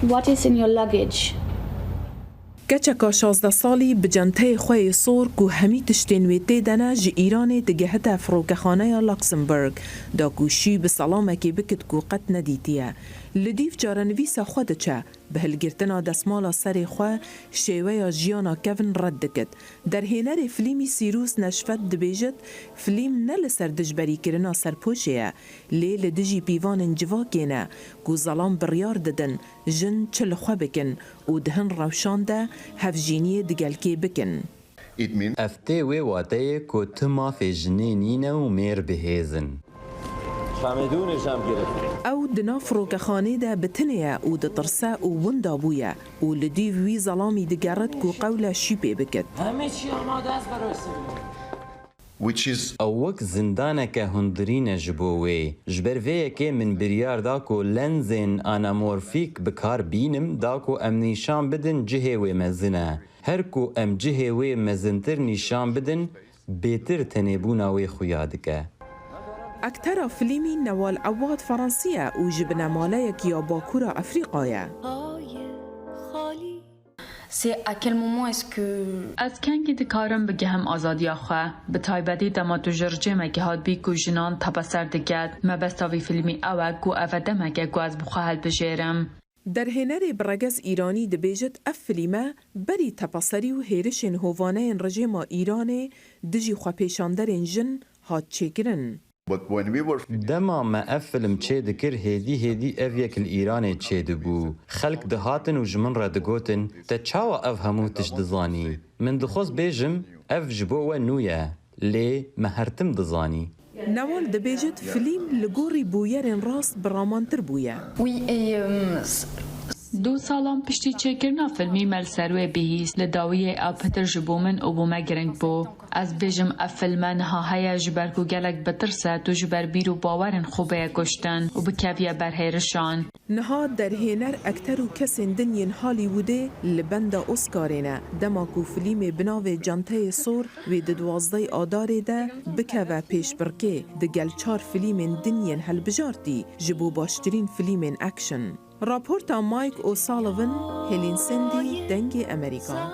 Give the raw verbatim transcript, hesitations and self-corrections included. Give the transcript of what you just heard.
What is in your luggage? Keçeka şazdeh salî bi centeyê xwe yê sor ku hemî tiştên wê tê de ne ji Îranê digihite firokexaneya Luxembourg da ku şû bi selamekê bikit ku qet nedîtiye. Li dîv çarenivîsa xwe diçe, bi hilgirtina desmala serê xwe şêweya jiyana kevn red dikit. Derhênerê filmî Sîrûs Neşfet dibêjit, filîm ne li ser dijberîkirina serpoşê ye, lê li dijî pîvanên civakê ne ku zelam biryar didin jin çi li xwe bikin û di hin rewşan de hevjîniyê di gelkê bikin. Ev tê wê wateyê ku tu mafê jinê nîne û mêr bi hêz in. چمدونش هم گرفت. Ew di nav firokexanê de bi tinê ye û ditirse û winda bûye û li dîv wî zelamî digerit ku qewle şû pê bikit. همه چی آماده است برای سیمون. Ew wek zindaneke hundirîn e ji bo wê. Ji ber vê yekê min biryar da ku lensên anamorfîk bi kar bînim da ku em nîşan bidin cihê wê mezin e. Her ku em cihê wê mezintir nîşan bidin, bêtir tenêbûna wê xuya dike. Ektera filmî Newal Ewad Fransî ye û ji binemaleyek ya Bakûra Efrîqa ye. C'est à quel moment est-ce que... Ez kengî dikarim bigihim azadiya xwe? Bi taybetî dema tu ji ricêmekî hatibî ku jinan tepeser diket. Mebesta vî filmî ew e ku ev e demeke ku ez bi xwe hilbijêrim. Derhênerê bi regez îranî dibêjit, ev filîme berî tepeserî û hêrişên hovaneyên rejêma Îranê dijî xwepêşanderên jin hat çêkirin. Dema me ev film çêdikir, hêdî hêdî ev yek li Îranê çêdibû. Xelk dihatin û ji min re digotin, te çawa ev hemû tişt dizanî? Min dixwest bêjim, ev ji bo we nû ye, lê me her tim dizanî. Newal dibêjit, filîm li gorî bûyerên rast bi ramantir bûye. Oui, et euh, s- Du salan piştî çêkirina filmî me li ser wê bihîst. Li dawiyê ew pitir ji bo min û bo me giring bû. Ez dibêjim ev filme niha heye ji ber ku gelek bi tirs e, tu ji ber bîr û bawerên xwe bûye kuştin û bikeviye ber hêrişan. Niha derhêner, ekter û kesên din yên Hollywoodê li benda Oscarê ne, dema ku filîmê bi navê Canteyê Sor wê di duwazdehê Adarê de bikeve pêşbirkê, digel çar filîmên din yên helbijartî ji bo baştirîn filîmên action. Raporta Mike O'Sullivan, Helînsendi, Dengê Amerîka.